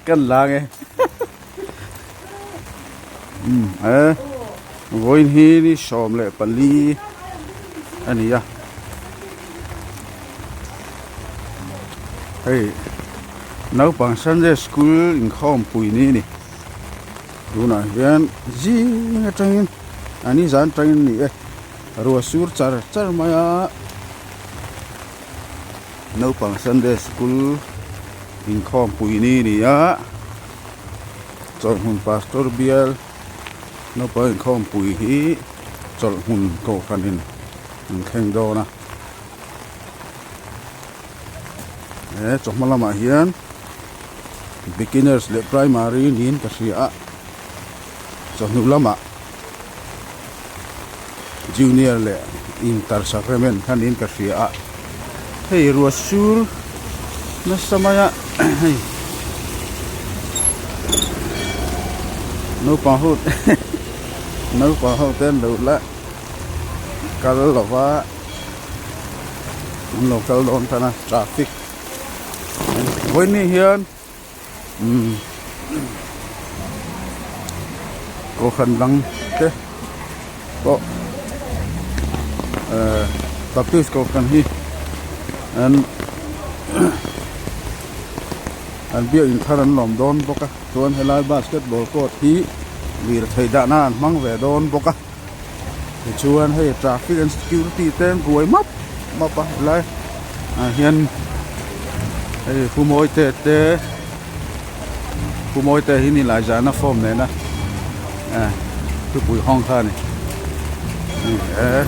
Kan la nge. Um e vawiin hi ni 14 a ni a. Hei naupang Sunday school inkhawm pui ni a ni. Tunah hian zing atangin a ni zan atangin a ni e. Ruah sur char char mai a. Naupang Sunday school inkhawm pui ni a ni a. Chawlhhmun pastor bial naupang inkhawm pui hi chawlhhmun kohhranin an thleng dawn a. He chawhma lamah hian beginners leh primary niin ka hria a chawhnu lamah junior leh inter sacrament kha niin ka hria a hei ruah sur nasa mai a hei naupang ho naupang ho te an lo la kal lo va an lo kal dawn tan a traffic vawiin hian umm kohhran dang te pawh ehh baptist kohhran hi an an biakin thar an lawm dawn bawk a chuan helai basketball court hi lirthei dahna an hmang ve dawn bawk a. Tichuan hei traffic and security te an buai map map a helai ah hian hei pu mawite te pu mawite hi ni lai zana form nena eh thupui hawng kha a ni eh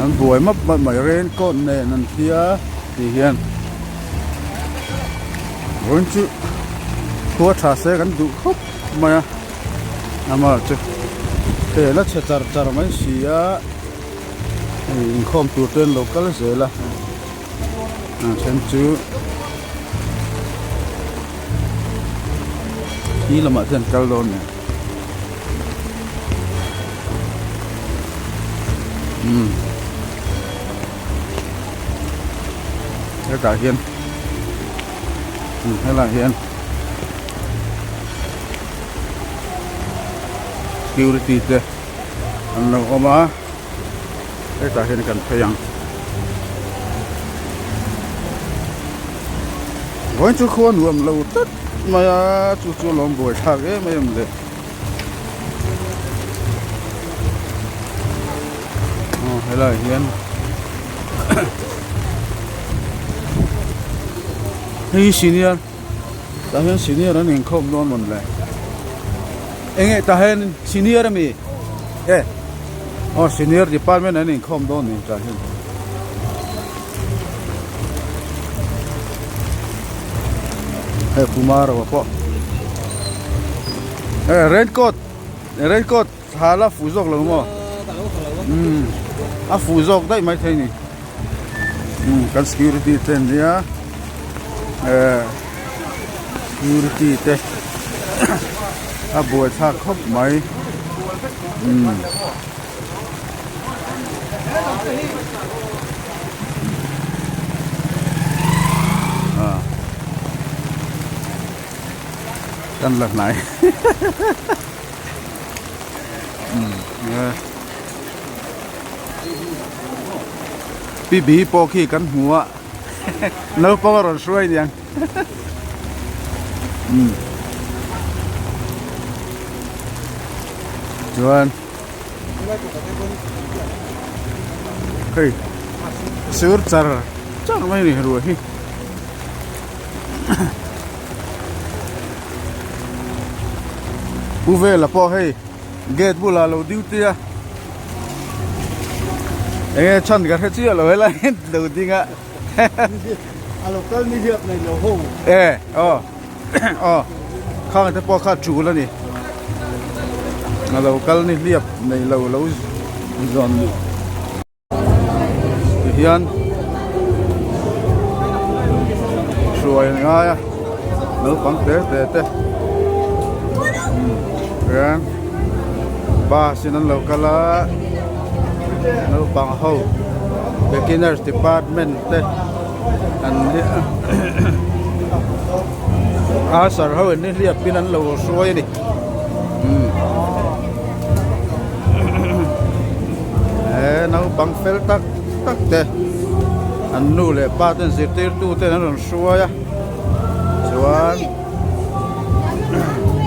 an buai map map mai raincoat nen an thia tih hian vawiin chu khua tha se kan duh khawp mai a. Ama chu hei la chhe char char mai si a hei inkhawm tur te an lo kal zel a a then chu khi lamah te an kal dawn nen umm hetah hian helaiah hian. Security te an lo awm a hetah hian kan phei ang vawiin chu khua nuam lo tlat mai a chu chu a lawm buai thlak em em le aw helaiah hian hei hi senior. Tah hian senior an inkhawm dawn mawn le enge tah hian senior ami e aw senior department an inkhawm dawn ni tah hian hei puma ro pawh e raincoat raincoat ha la fuh zawk lo maw umm a fuh zawk daih mai thei ni umm kan security te an nia eh security te a buai thlak khawp mai umm. Kan la hnai. Pi bi pawh khi kan hmu a naupang a rawn hruai niang chuan hei sur char char mai a ni ruah hi. Pu vela pawh hei gate bulah lo duty a enge chhan ka hre chiah lo helai hian lo ding a a lo kal ni hiap nei lo ho e aw aw khang te pawh kha tul a ni a lo kal ni hliap nei lo lo zawn Tihian hruai an ngai a naupang te te te hian bus in an lo kal a naupang ho beginners department te an. Usher ho in nihliap in an lo hruai a ni. He naupang fel tak tak te an nu leh pa ten zirtirtu ten an rawn hruai a chuan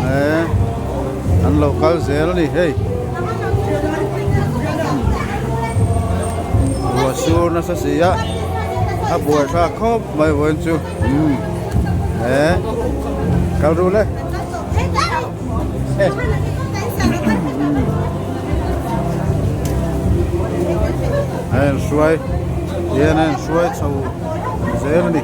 he an lo kal zel a ni hei. Ruah sur nasa si a a buaithlak khawp mai vawiin chu umm he kal ru le. A inhruai hian a inhruai chho zel a ni.